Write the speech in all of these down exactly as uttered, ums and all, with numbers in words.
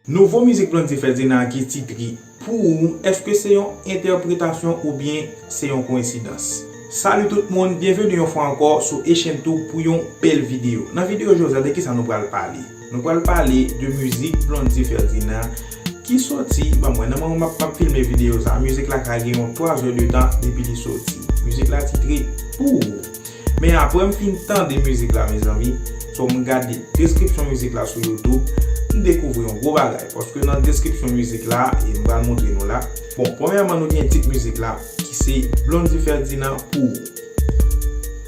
Nouvo mizik Blondy Ferdinand ki titre Pou Ou, èske se yon entèpretasyon oubyen se yon koyensidans? Salut tout moun, byenveni yon fwa ankò sou Echann Tou pou yon bèl videyo. Nan videyo jodi a, de kisa nou pral pale? Nou pral pale de mizik Blondy Ferdinand ki soti, ban mwen, nan moman m ap, m ap filme videyo sa, mizik la ka gen yon twa zè de tan depi li soti. Mizik la titre Pou Ou. Men apre m fin tande mizik la, mezanmi, so m gade deskripsyon mizik la sou YouTube, m dekouvri yon gwo bagay. Paske nan deskripsyon mizik la, e m pral montre nou la. Bon, premyèman, nou gen tit mizik la, ki se Blondy Ferdinand Pou Ou.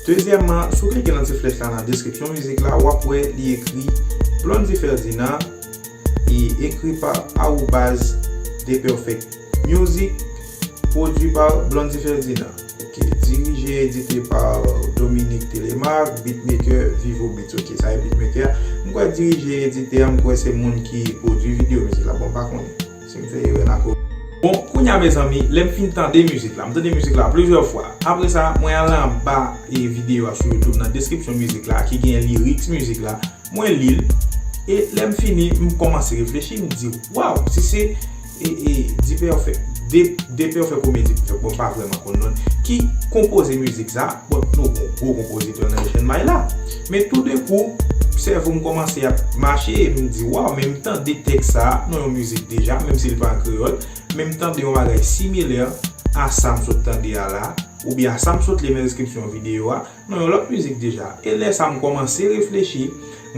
Dezyèmman, si w klike nan ti flèch la nan deskripsyon mizik la, w ap wè li ekri Blondy Ferdinand, e ekri pa arobaz The Perfect Music, produit par Blondy Ferdinand. Ok, dirije, edite pa Dominique Telemark, beatmaker Vivo Beats. Ok, sa e beatmaker a. M kwè dirije, edite a, m kwè se moun ki pwodui videyo mizik la. Bon, m pa konnen. Si m fè erè, n a ko-, bon, kounye a, mezanmi, lè m fin tande mizik la, m tande mizik la plizyè fwa. Apre sa, mwen al anba, e, videyo a sou YouTube, nan deskripsyon mizik la, ki gen lyrics mizik la, mwen li l. E lè m fini, m kòmanse reflechi, m di, waw, si se, e, e, The Perfect, The, The Perfect oubyen The Perfect, bon, m pa vrèman konn non l, ki konpoze mizik sa, bon, nou gon gwo konpozitè nan Echann May la. Men toudenkou, sèvo m kòmanse ap mache, e m di, waw, men m tande tèks sa nan yon mizik deja, menm si l pa an kreyòl, men m tande yon bagay similè a sa m sot tande a la, oubyen a sa m sot li nan deskripsyon videyo a, nan yon lòt mizik deja. E lè sa m kòmanse reflechi,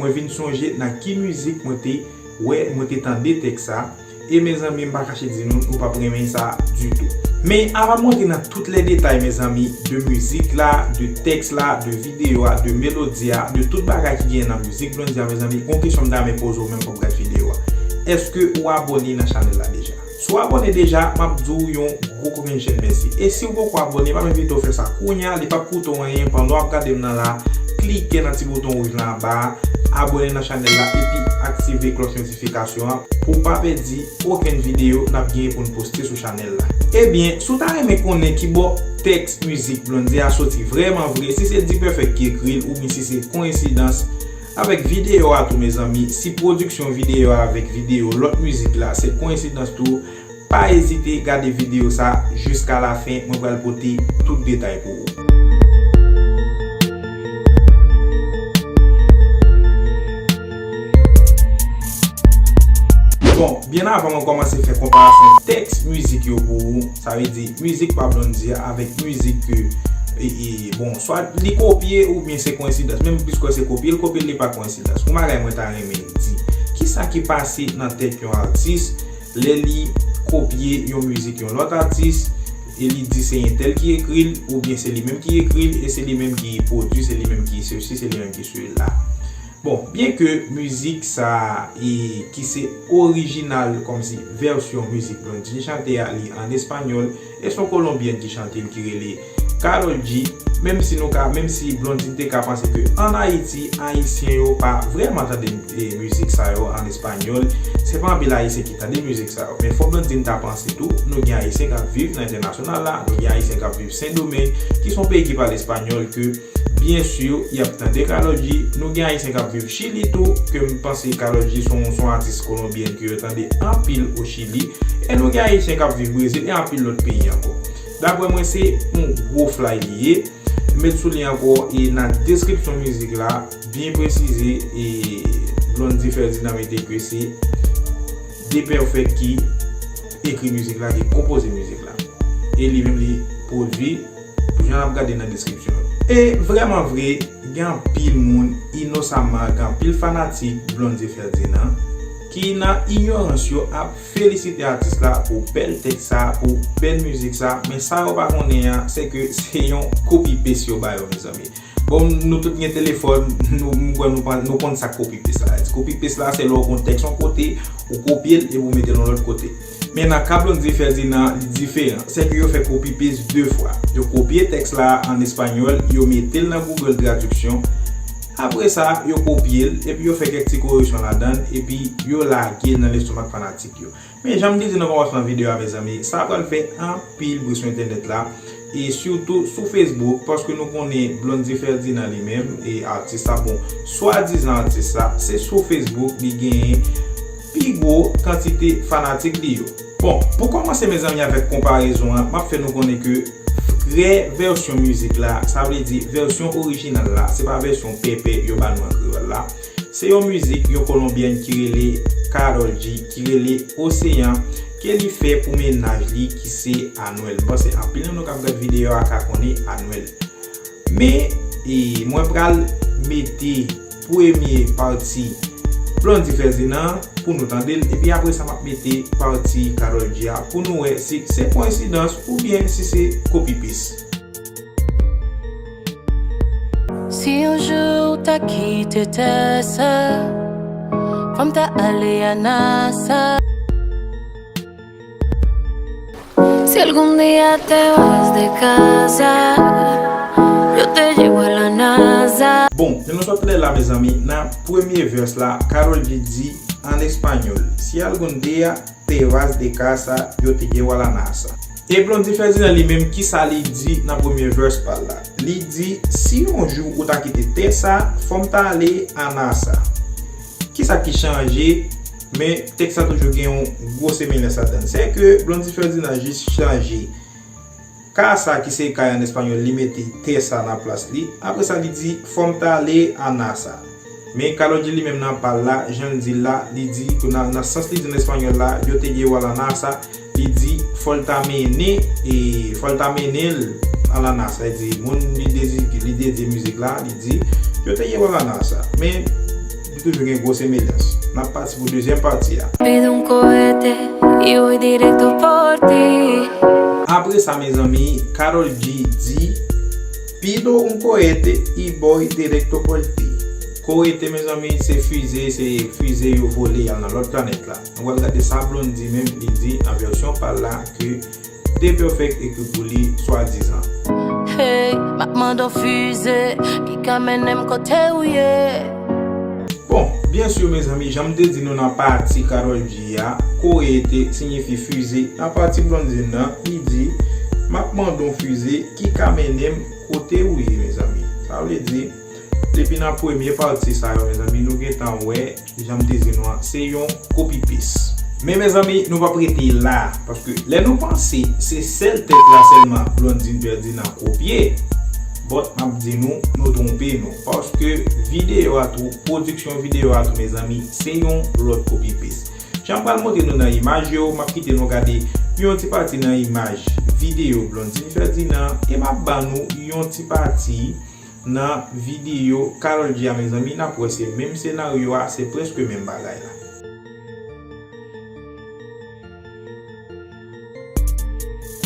mwen vin sonje nan ki mizik mwen te wè, mwen te tande tèks sa. E mezanmi, m pa kache di nou, nou p ap renmen sa ditou. Men avan m rantre nan tout lè detay, mezanmi, de mizik la, de tèks la, de videyo a, de melodi a, de tout bagay ki genyen nan mizik Blondy a, mezanmi, gon kesyon m ta renmen poze w menm pou w gad videyo a. Èske ou abòne nan chanèl la deja? Si w abòne deja, m ap di w yon gwo kokennchenn mèsi. E si w poko abòne, m ap envite w fè sa kounye a, li p ap koute w anyen. Pandan w ap gade m nan la, klike nan ti bouton wouj la anba a, abòne nan chanèl la, epi aktive klòch notifikasyon an pou w pa pèdi okenn videyo n ap genyen pou n poste sou chanèl la. Ebyen, si w ta renmen konnen kibò tèks mizik Blondy a soti vrèman vre, si se The Perfect ki ekri l, oubyen si se koyensidans, avèk videyo a tou, mezanmi, si pwodiksyon videyo a avèk videyo lòt mizik la se koyensidans tou, pa ezite gade videyo sa jiska lafen, mwen pral pote tout detay pou ou. Bon, byen avan mwen kòmanse fè konparasyon tèks mizik yo pou ou, sa vle di mizik pa Blondy a avèk mizik ke, e, e, bon, swa li kopye oubyen se koyensidans. Menm m plis kwè se kopye l kopye l, li pa koyensidans. Yon bagay mwen ta renmen di, kisa ki pase nan tèt yon atis lè li kopye yon mizik yon lòt atis, e li di se entèl ki ekri l, oubyen se li menm ki ekri l, e se li menm ki pwodui, se li menm ki sesi, se li menm ki sela. Bon, byenke mizik sa a, e, ki se orijinal, kòmsi vèsyon mizik Blondy chante a, li an espanyòl, e se yon kolonbyèn ki chante l ki rele Karol G, menm si nou ka, menm si Blondy te ka panse ke ann Ayiti, Ayisyen yo pa vrèman tande, e, mizik sa yo an espanyòl, se pa anpil Ayisyen ki tande mizik sa yo. Men fò Blondy ta panse tou, nou gen Ayisyen k ap viv nan entènasyonal la, nou gen Ayisyen k ap viv Sendomeng, ki se yon peyi ki pale espanyòl, ke byen si, y ap tande Karol G. Nou gen Ayisyen k ap viv Chili tou, ke m panse Karol G se yon, se yon atis kolonbyèn ke yo tande anpil o Chili. E nou gen Ayisyen k ap viv Brezil e anpil lòt peyi ankò. Daprè mwen, se yon gwo fly li ye. M met sou li ankò, e nan deskripsyon mizik la, byen presize, e Blondy Ferdinand mete ke se The Perfect ki ekri mizik la, ki konpoze mizik la. E li menm li pwodui, jan n ap gade nan deskripsyon yo. E vrèman vre, gen anpil moun, inosaman, gen anpil fanatik Blondy Ferdinand, ki nan inyorans yo ap felisite atis la pou bèl tèks sa, pou bèl mizik sa, men sa yo pa konnen an, se ke se yon copy paste yo ba yo, mezanmi. Bon, nou tout gen telefòn, nou, m kwè nou pa, nou konn sa k copy paste la. Copy paste la, se lè w gon tèks yon kote, ou kopye l epi ou mete l yon lòt kote. Men nan ka Blondy Ferdinand, li diferan. Se ke yo fè copy paste de fwa. Yo kopye tèks la an espanyòl, yo mete l nan Google Traduction. Apre sa, yo kopye l, epi yo fè kèk ti koreksyon ladan l, epi yo lage l nan lestomak fanatik yo. Men jan m te di nan kòmansman videyo a, mezanmi, sa pral fè anpil bri sou entènèt la, e sitou sou Facebook, paske nou konnen Blondy Ferdinand li menm, e atis sa, bon, swadizan atis sa, se sou Facebook li genyen pi gwo kantite fanatik li yo. Bon, pou kòmanse, mezanmi, avèk konparezon an, m ap fè nou konnen ke vrè vèsyon mizik la, sa vle di vèsyon orijinal la, se pa vèsyon pèpè yo ba nou an kreyòl la. Se yon mizik yon kolonbyèn ki rele Karol G, ki rele Ocean, ke li fè pou mennaj li ki se Anuel. M panse anpil nan nou k ap gad videyo a ka konnen Anuel. Men, e, mwen pral mete premye pati Blondy Ferdinand pou nou tande l, epi apre sa m ap mete pati Karol G a pou nou wè si se koyensidans oubyen si se copy paste. Si yon jou w ta kite tè sa, fò m ta ale a NASA. Si algún día te vas de casa, yo te llevo a la NASA. Bon, nou sot lè la, mezanmi, nan premye vès la, Karol G di an espanyòl, si algún día te vas de casa, yo te llevo a la NASA. E Blondy Ferdinand li menm, kisa li di nan premye vès pa l la? Li di, si yon jou ou ta kite tè sa, fò m ta ale a NASA. Kisa ki chanje? Men tèks la toujou gen yon gwo semelans ladan l. Se ke Blondy Ferdinand jis chanje ka sa ki se kay an espanyòl, li mete tè sa nan plas li. Apre sa, li di, fò m ta ale a NASA. Men Karol G li menm nan pa l la, jan l di l la, li di, ke nan, nan sans li di an espanyòl la, yo te llevo a la NASA, li di, fò l ta mennen, e fò l ta mennen l a la NASA. Li di, moun li dezi-, li dedye mizik la, li di, yo te llevo a la NASA. Men, li toujou gen gwo semelans. N ap pati pou dezyèm pati a. Pido un cohete y voy directo por ti. Apre sa, mezanmi, Karol G di, pido un cohete y voy directo por ti. Cohete, mezanmi, se fize, se fize yo vole y al nan lòt planèt la. Nou pral gade sa Blondy menm li di an vèsyon pa l la ke Dperfect ekri pou li swadizan. Hey, m ap mande w fize ki ka mennen m kote w ye. Bon, byen si, mezanmi, jan m te di nou nan pati Karol G a, cohete siyifi fize. Nan pati Blondy nan, li di, m ap mande w fize ki ka mennen m kote w ye, mezanmi. Sa vle di, depi nan premye pati sa yo, mezanmi, nou gentan wè, jan m te di nou an, se yon copy paste. Men, mezanmi, nou p ap rete la, paske lè nou panse se sèl tèks la sèlman Blondy Ferdinand kopye, but m ap di nou, nou twonpe nou, paske videyo a tou, pwodiksyon videyo a tou, mezanmi, se yon lòt copy paste. Jan m pral montre nou nan imaj yo, m ap kite nou gade yon ti pati nan imaj videyo Blondy Ferdinand, e m ap ba nou yon ti pati nan videyo Karol G a, mezanmi, n ap wè se menm senaryo a, se prèske menm bagay la.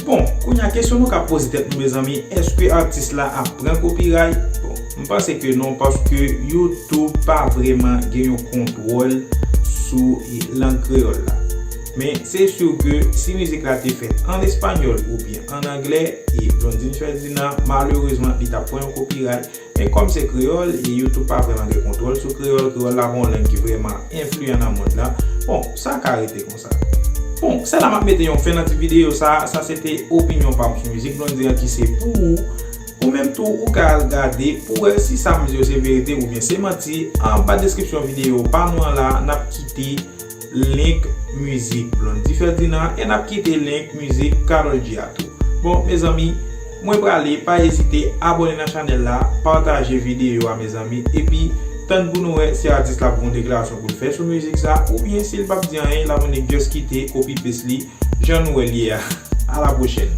Bon, kounye a, kesyon nou ka poze tèt nou, mezanmi, èske atis la ap pran copyright? Bon, m panse ke non, paske YouTube pa vrèman gen yon kontwòl sou, e, lang kreyòl la. Men, se si ke si mizik la te fèt an espanyòl oubyen an anglè, e Blondy Ferdinand, malerezman, li t ap pran yon copyright. Men kòm se kreyòl, e YouTube pa vrèman gen kontwòl sou kreyòl, kreyòl la pa yon lang ki vrèman enfliyan nan mond la. Bon, sa ka rete konsa. Bon, se la m ap mete yon fen nan ti videyo sa. Sa se te opinyon pa m sou mizik Blondy an ki se pou ou. Ou menm tou, ou ka al gade pou wè si sa m di yo se verite oubyen se manti. Anba deskripsyon videyo pa nou an la, n ap kite link mizik Blondy Ferdinand e n ap kite link mizik Karol G a tou. Bon, mezanmi, mwen prale, pa ezite abòne nan chanèl la, pataje videyo a, mezanmi, epi tann pou nou wè si atis la ap gen yon deklarasyon pou l fè sou mizik sa, oubyen si l p ap di anyen, l ap annik just kite copy paste li, jan nou wè l ye a. A la pwochèn.